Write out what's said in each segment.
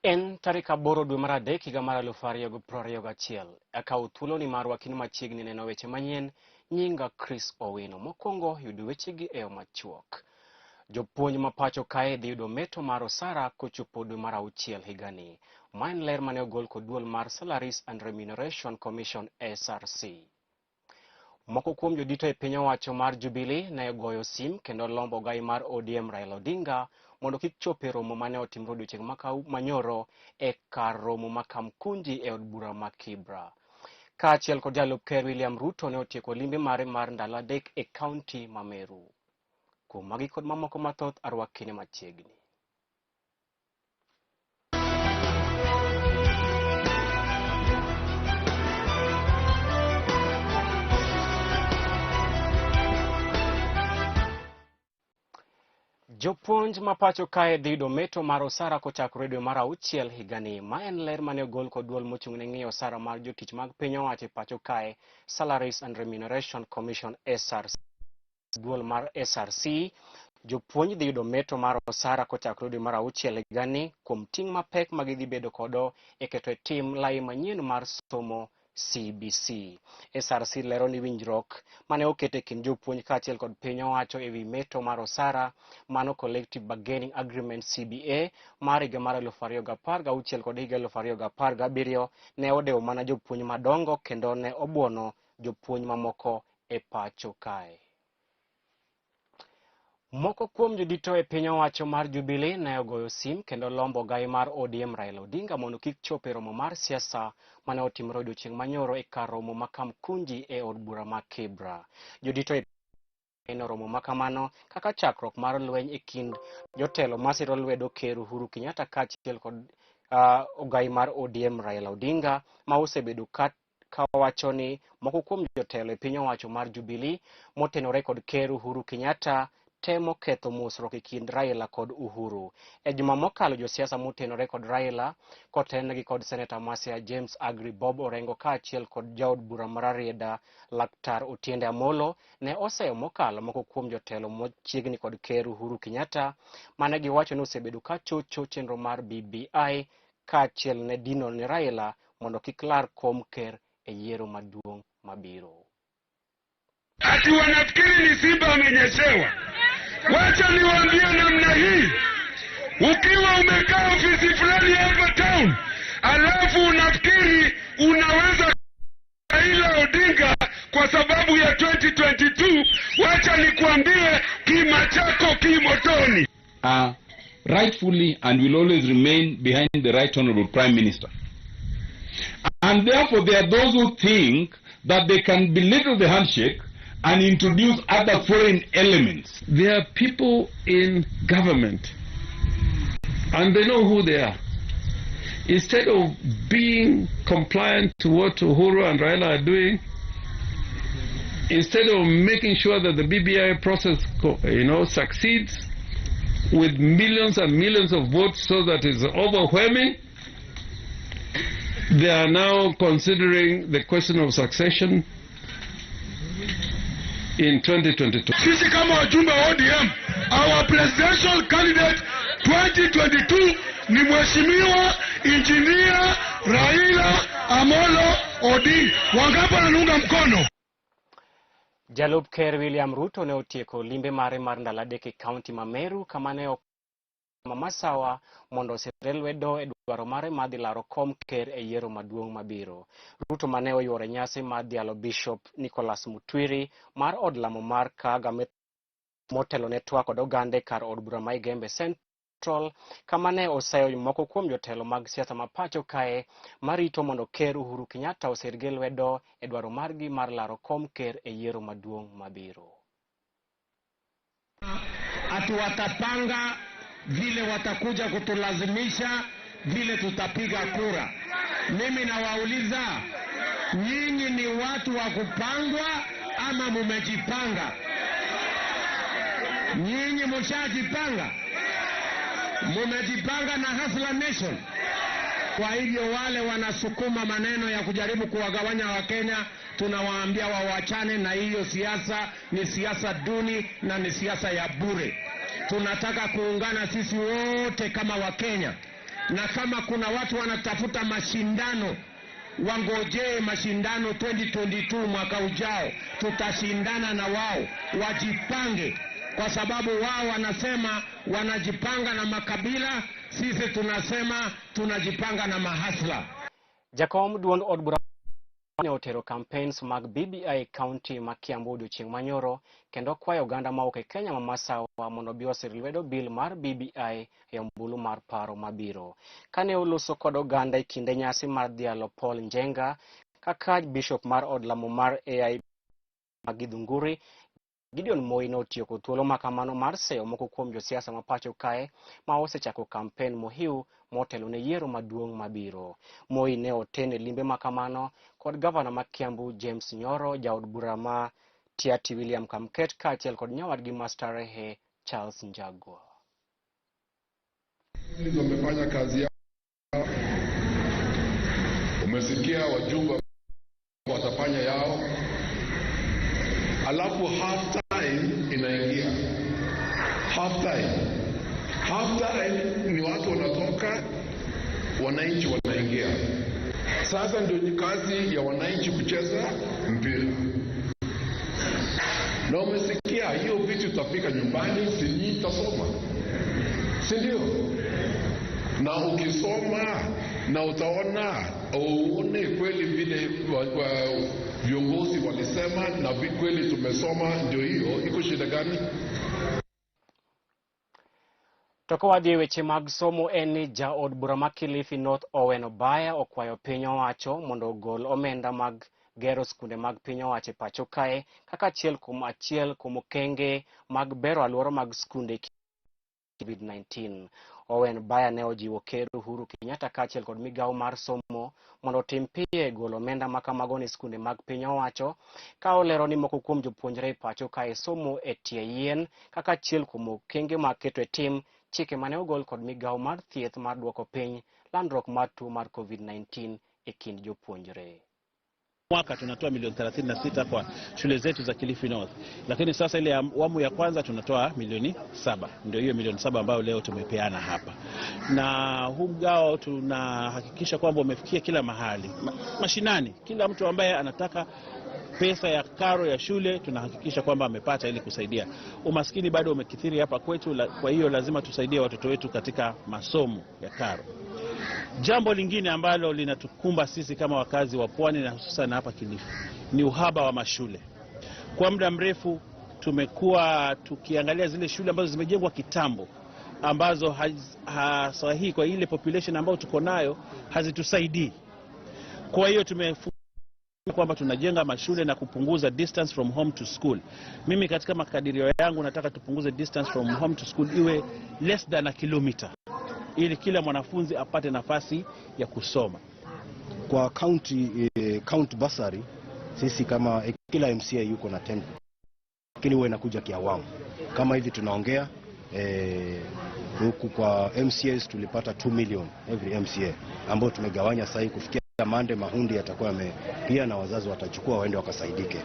En tarik 8 dwe mar 3 higa mar 2021. Akawo thuoloni mar wakini machiegni neno weche manyien. Nyinga Chris Owino. Mokwongo yud wechegi e yo machuok. Jopuonj ma pacho kae dhi yudo meto mar osara kochopo dwe mar 6 higani. Ma en ler mane ogol kod duol mar Salaries and Remuneration Commission SRC. Moko kuom jodito e piny owacho mar Jubilee ne ogoyo sim kendo lombo ogai mar ODM Raila Odinga mondo kik chop e romo mane otimre odiochieng' manyoro e kar romo ma Kamkunji e od bura ma Kibra. Kaachiel kod jalup ker William Ruto ne otieko limbe mare mar ndalo 3 e kaunti ma Meru. Kuom magi kod mamoko mathoth arwakini machiegni. Jopuonj ma pacho kae dhi yudo meto mar osara kochakore dwe mar 6 higani. Ma en ler mane ogol kod duol mochung' ne ng'iyo osara mar jotich mag piny owacho e pacho kae, Salaries and Remuneration Commission SRC. Duol mar SRC, jopuonj dhi yudo meto mar osara kochakore dwe mar 6 higani kuom ting' mapek ma gidhi bedo kodo e keto e tim lai manyien mar somo CBC. SRC lero ni winjruok mane oket e kind jopuonj kaachiel kod piny owacho e wi meto mar osara mano Collective Bargaining Agreement CBA mar higa mar 2016 kod higa 2017 ne odewo mana jopuonj madongo kendo ne obuono jopuonj mamoko e pacho kae. Moko kuom jodito e piny owacho mar Jubilee ne ogoyo sim kendo lombo ogai mar ODM Raila Odinga mondo kik chop e romo mar siasa mane otimore odiochieng' manyoro e kar romo ma Kamkunji e od bura ma Kibra. Jodito e neno romo ma kamano kaka chakruok mar lweny e kind jotelo masiro lwedo Ker Uhuru Kenyatta kaachiel kod ogai mar ODM Raila Odinga ma osebedo kawacho ni moko kuom jotelo e piny owacho mar Jubilee motenore kod Ker Uhuru Kenyatta temo ketho mosruok e kind Raila kod Uhuru. E juma mokalo josiasa motenore kod Raila kotenegi kod Seneta Masia James Agri Bob Orengo kaachiel kod jaod bura mar Rarieda Laktar Otiende Amolo ne oseyo mokalo moko kuom jotelo machiegni kod Ker Uhuru Kenyatta mane giwacho ni osebedo ka chocho chenro mar BBI kaachiel ne dino ne Raila mondo kik lar kom ker e yiero maduong' mabiro. Ati wanafikiri ni Simba amenyeshewa. Wacha niwaambie namna hii, ukiwa umekaa ofisi fulani hapa town, alafu unafikiri unaweza Raila Odinga kwa sababu ya 2022, wacha nikuambie kima chako kimotoni. Rightfully and will always remain behind the Right Honorable Prime Minister. And therefore there are those who think that they can belittle the handshake and introduce other foreign elements. There are people in government and they know who they are. Instead of being compliant to what Uhuru and Raila are doing, instead of making sure that the BBI process, succeeds with millions and millions of votes so that it's overwhelming, they are now considering the question of succession in 2022. Sisi kama wajumbe wa ODM, our presidential candidate 2022 ni Mheshimiwa Engineer Raila Amolo Odinga. Wangapi wananiunga mkono? Jalup Ker William Ruto ne otieko limbe mare mar ndalo 3 e kaunti ma Meru kama ne Masawa mondo osire lwedo e dwaro mare mar dhi laro kom ker e yiero maduong' mabiro. Ruto mane oyuoro e nyasi mar dhialo Bishop Nicholas Mutwiri mar od lamo mar Kaga motelo ne twak kod oganda e kar od bura ma Igembe Central kama ne oseyo moko kuom jotelo mag siasa ma pacho kae marito mondo Ker Uhuru Kenyatta osirgi lwedo e dwaro margi mar laro kom ker e yiero maduong' mabiro. Ati watapanga vile watakuja kutulazimisha vile tutapiga kura. Mimi nawauliza, nyinyi ni watu wa kupangwa ama mumejipanga? Nyinyi mshajipanga? Mumejipanga na Hustler Nation? Kwa hivyo wale wanasukuma maneno ya kujaribu kuwagawanya Wakenya, tunawaambia wawachane na hiyo siasa. Ni siasa duni na ni siasa ya bure. Tunataka kuungana sisi wote kama Wakenya. Na kama kuna watu wanatafuta mashindano, wangojee mashindano 2022 mwaka ujao, tutashindana na wao, wajipange, kwa sababu wao wanasema wanajipanga na makabila, sisi tunasema tunajipanga na mahasla. Jakom duond od bura ne otero campaigns mag BBI county ma Kiambu odiochieng' manyoro kendo kwayo oganda mawuok e Kenya ma masawa mondo obi osir lwedo bill mar BBI e ombulu mar paro mabiro. Kane oloso kod oganda e kinde nyasi mar dhialo Paul Njenga kaka bishop mar od lamo mar AI ma Githunguri, Gideon Moi notieko thuolo makamano mar seyo moko kuom josiasa ma pacho kae ma osechako kampen mohiu motelo ne yiero maduong' mabiro. Moi ne oten e limbe makamano kod gavana ma Kiambu James Nyoro, jaod bura ma Tiaty William Kamket kaachiel kod nyawadgi ma Starehe Charles Njagua. Wamefanya kazi yao, umesikia wajumbe watafanya yao, alafu half time inaingia. Half time, half time ni watu wanatoka, wananchi wanaingia. Sasa ndio ni kazi ya wananchi kucheza mpira, na umesikia hiyo vitu utafika nyumbani, si nyinyi mtasoma, si ndio? Na ukisoma na utaona uone kweli vile viongozi walisema na kweli tumesoma, ndio hiyo. Iko shida gani? To ka wadhi e weche mag somo en ni jaod bura ma Kilifi North Owen Obaya okwayo piny owacho mondo ogol omenda mag gero skunde mag piny owacho e pacho kae kaka achiel kuom okenge mag bero alwora mag skunde COVID-19. Owen Baya ne ojiwo Ker Uhuru Kenyatta kaachiel kod migawo mar somo mondo otim piyo e golo omenda ma kamago ne skunde mag piny owacho ka olero ni moko kuom jopuonjre e pacho kae somo e tie yien kaka achiel kuom okenge mag keto e tim chike mane ogol kod migawo mar thieth mar duoko piny landruok mar tuo mar COVID-19 e kind jopuonjre. Mwaka tunatoa milioni 36 kwa shule zetu za Kilifi North, lakini sasa ile awamu ya kwanza tunatoa milioni 7. Ndio hiyo milioni 7 ambayo leo tumepeana hapa, na huu mgao tunahakikisha kwamba umefikia kila mahali mashinani, kila mtu ambaye anataka pesa ya karo ya shule tunahakikisha kwamba amepata ili kusaidia. Umaskini bado umekithiri hapa kwetu, kwa hiyo lazima tusaidie watoto wetu katika masomo ya karo. Jambo lingine ambalo linatukumba sisi kama wakazi wa pwani na hususan hapa Kilifi ni uhaba wa mashule. Kwa muda mrefu tumekuwa tukiangalia zile shule ambazo zimejengwa kitambo ambazo sahihi kwa ile population ambayo tuko nayo hazitusaidii. Kwa hiyo tumefu kwamba tunajenga mashule na kupunguza distance from home to school. Mimi katika makadirio yangu nataka tupunguze distance from home to school iwe less than a kilometer ili kila mwanafunzi apate nafasi ya kusoma. Kwa county bursary sisi kama kila MCA yuko na 10, lakini huwa inakuja kiawamu. Kama hivi tunaongea huku kwa MCAs tulipata 2 million every MCA ambao tumegawanya sasa hivi kufikia Monday mahundi yatakuwa pia na wazazi watachukua waende wakasaidike.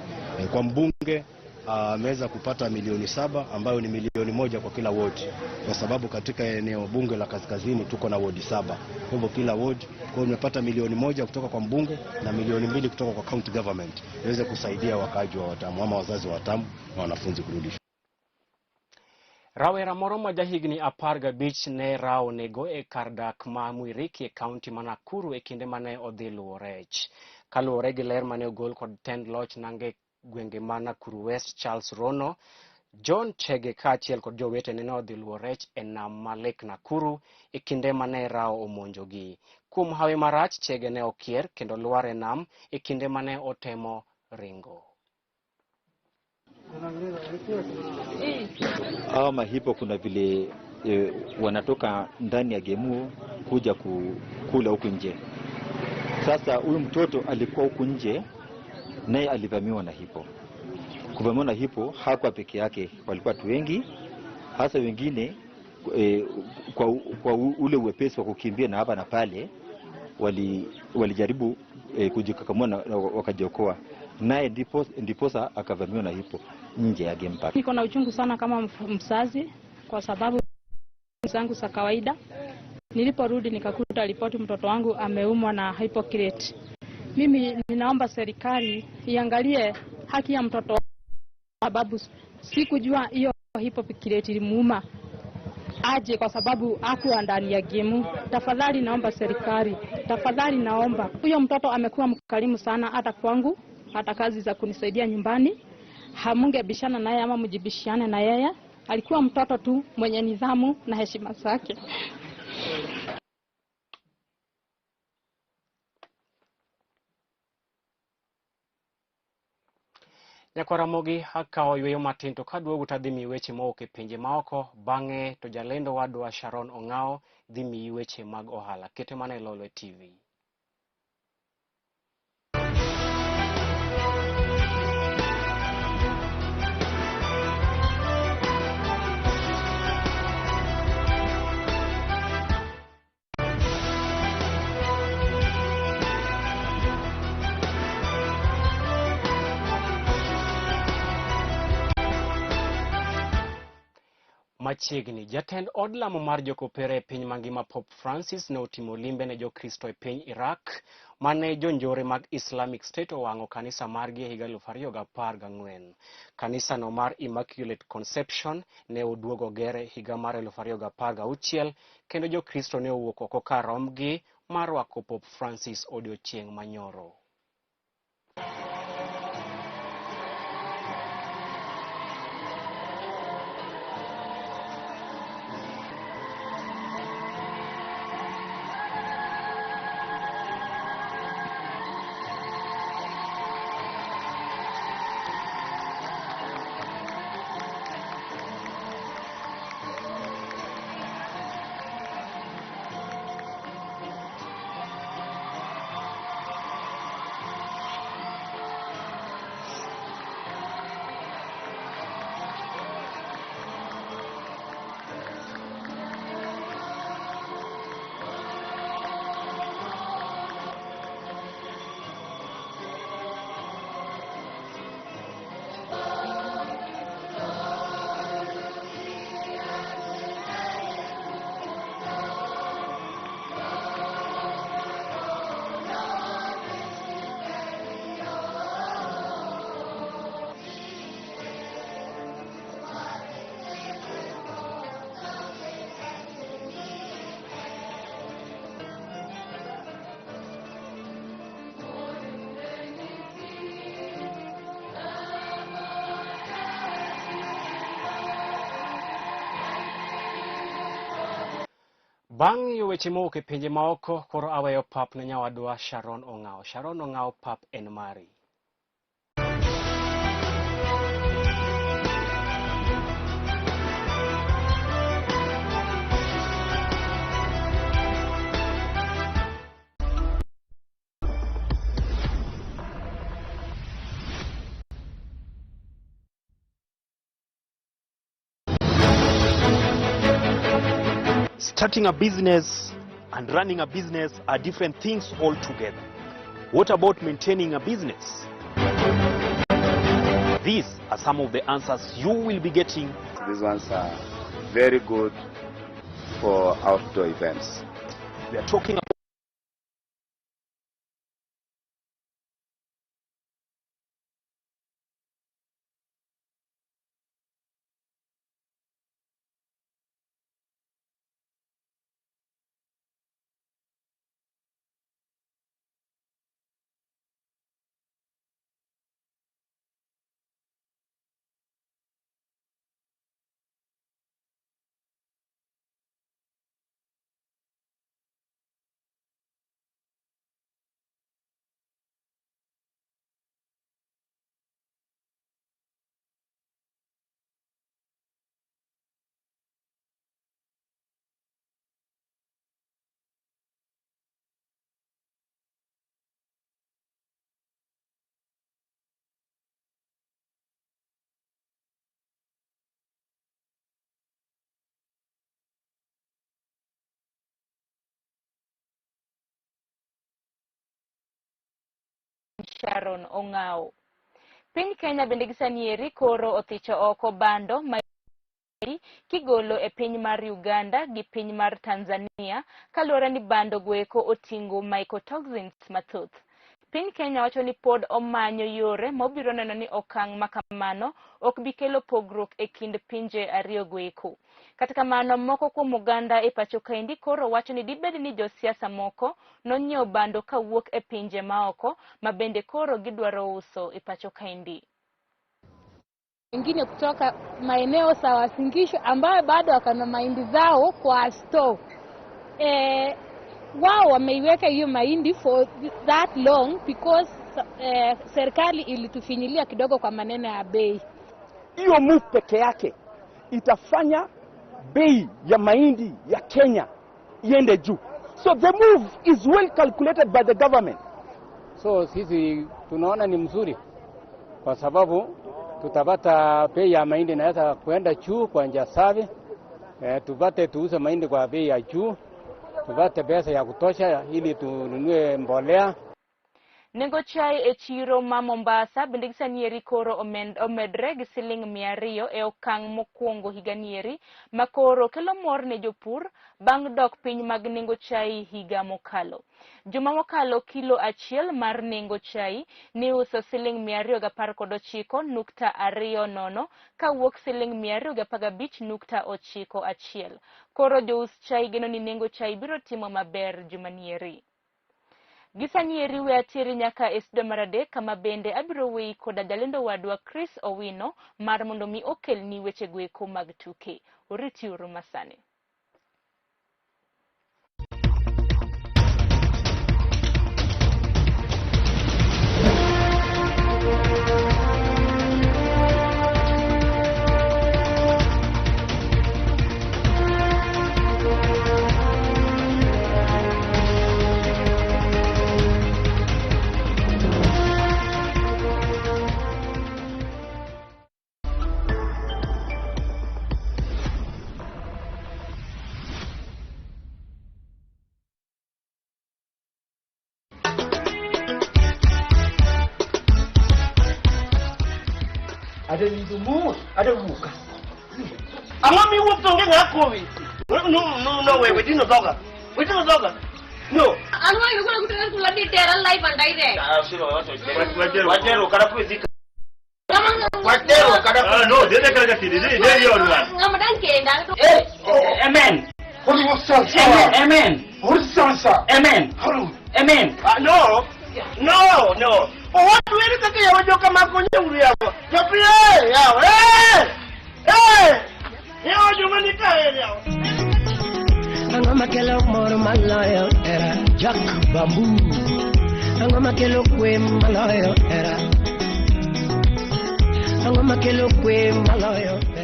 Kwa mbunge ameweza kupata milioni 7 ambayo ni milioni 1 kwa kila ward, kwa sababu katika eneo bunge la Kaskazini tuko na ward 7. Kwa hivyo kila ward, kwa hiyo nimepata milioni 1 kutoka kwa mbunge na milioni 2 kutoka kwa county government iweze kusaidia wakaaji wa Watamu ama wazazi wa Watamu na wanafunzi kurudi. Rawera moro ma jahigni 15 ne rao nego e kar dak ma Mwiriki e kaunti ma Nakuru e kinde mane odhi luwo rech. Kaluwore gi ler mane ogol kod tend loch Nange gwenge ma Nakuru West Charles Rono, John Chege kaachiel kod jowetene ne odhi luwo rech e nam ma Lake Nakuru e kinde mane rao omonjogi. Kuom hawi marach, Chege ne okier kendo lwar e nam e kinde mane otemo ringo. Hawa mahipo kuna vile wanatoka ndani ya gemu kuja kula huku nje. Sasa huyu mtoto alikuwa huku nje, naye alivamiwa na hipo. Kuvamiwa na hipo hakuwa peke yake, walikuwa watu wengi, hasa wengine kwa ule uwepesi wa kukimbia na hapa na pale walijaribu kujikakamua na wakajiokoa, naye ndiposa akavamiwa na hipo nje ya game park. Niko na uchungu sana kama mzazi kwa sababu zangu za kawaida Niliporudi nikakuta ripoti mtoto wangu ameumwa na hypocrate. Mimi ninaomba serikali iangalie haki ya mtoto, sababu sikujua hiyo hypocrate ilimuuma aje, kwa sababu hakuwa ndani ya gemu. Tafadhali naomba serikali, tafadhali naomba. Huyo mtoto amekuwa mkarimu sana, hata kwangu, hata kazi za kunisaidia nyumbani. Hamungebishana naye ama mjibishiane na yeye. Alikuwa mtoto tu mwenye nidhamu na heshima zake. Nyakwaramogi akawo yweyo matin to kaduogo to adhi miyi weche mowuok e pinje maoko, bang'e to jalendo wadwa Sharon Ong'ao dhi miyi weche mag ohala. Kete mana e Lolwe TV. Machiegni, jatend od lamo mar jokopere e piny mangima Pope Francis ne otimo limbe ne jokristo e piny Iraq mane jonjore mag Islamic State owang'o kanisa margi e higa 2014. Kanisano mar Immaculate Conception ne oduogo ger e higa mar 2016 kendo jokristo ne owuok oko kar rombgi mar rwako Pope Francis odiochieng' manyoro. Bang' ng'iyo weche mowuok e pinje maoko, koro aweyo pap ne nyawadwa Sharon Ong'ao. Sharon Ong'ao, pap en mari. Starting a business and running a business are different things altogether. What about maintaining a business? These are some of the answers you will be getting. These ones are very good for outdoor events. We are talking about Sharon Ong'ao. Piny Kenya bende gi sani eri koro othicho oko bando ma Kigolo e piny mar Uganda gi piny mar Tanzania kaluwore ni bando goeko oting'o mycotoxins mathoth. Piny Kenya wacho ni pod omanyo yore mobiro neno ni okang' ma kamano ok bi kelo pogruok e kind pinje ariyo goeko. Kata kamano, moko kuom oganda e pacho kaendi koro wacho ni dibed ni josiasa moko nonyiewo bando kawuok e pinje maoko ma bende koro gidwaro uso e pacho kaendi. Wengine kutoka maeneo za Uasin Gishu ambayo bado wakona mahindi zao kwa store. Wao wameiweka hiyo mahindi for that long because serikali ilitufinyilia kidogo kwa maneno ya bei. Hiyo move peke yake itafanya bei ya mahindi ya Kenya iende juu. So the move is well calculated by the government. So sisi tunaona ni mzuri kwa sababu tutapata bei ya mahindi inaweza kuenda juu kwa njia safi. Tupate tuuze mahindi kwa bei ya juu, tupate pesa ya kutosha ili tununue mbolea. Nengo chai e chiro ma Mombasa bende gi sani eri koro omedre gi siling 200 e okang' mokwongo higa nieri ma koro kelo mor ne jopur bang' dok piny mag nengo chai higa mokalo. Juma mokalo kilo achiel mar nengo chai ne uso siling 219.20 kawuok siling 215.91. Koro jous chai geno ni nengo chai biro timo maber juma nieri. Gisani eri we ateri nyaka e studio mar adek kama bende abiro weyi koda jalendo wadwa Chris Owino mar mondo mi okelni weche goeko mag tuke. Oriti uru masani. Ada winjo mos, ada wuka. Ang'o miwuotho onge ng'a kowi? No, no, no, we wetino dhoga. Wetino dhoga. No. Ang'o ikula kutoka kula di tera live and direct. Ah, siro wacho. Wajero kara kwezi. Wajero kara. No, dede kara kati, dede dede yorwa. Ng'ama dang kenda. Eh, amen. Amen. Amen. Amen. Amen. No. No, no. Owadu kaka yawa joka mako nyeuru yawa. Jopie yawa. Eh! Eh! Yawa joma ni kae yawa. Ang'o makelo mor maloyo hera Jack Bamboo. Ang'o makelo kwe maloyo hera. Ang'o makelo kwe maloyo hera.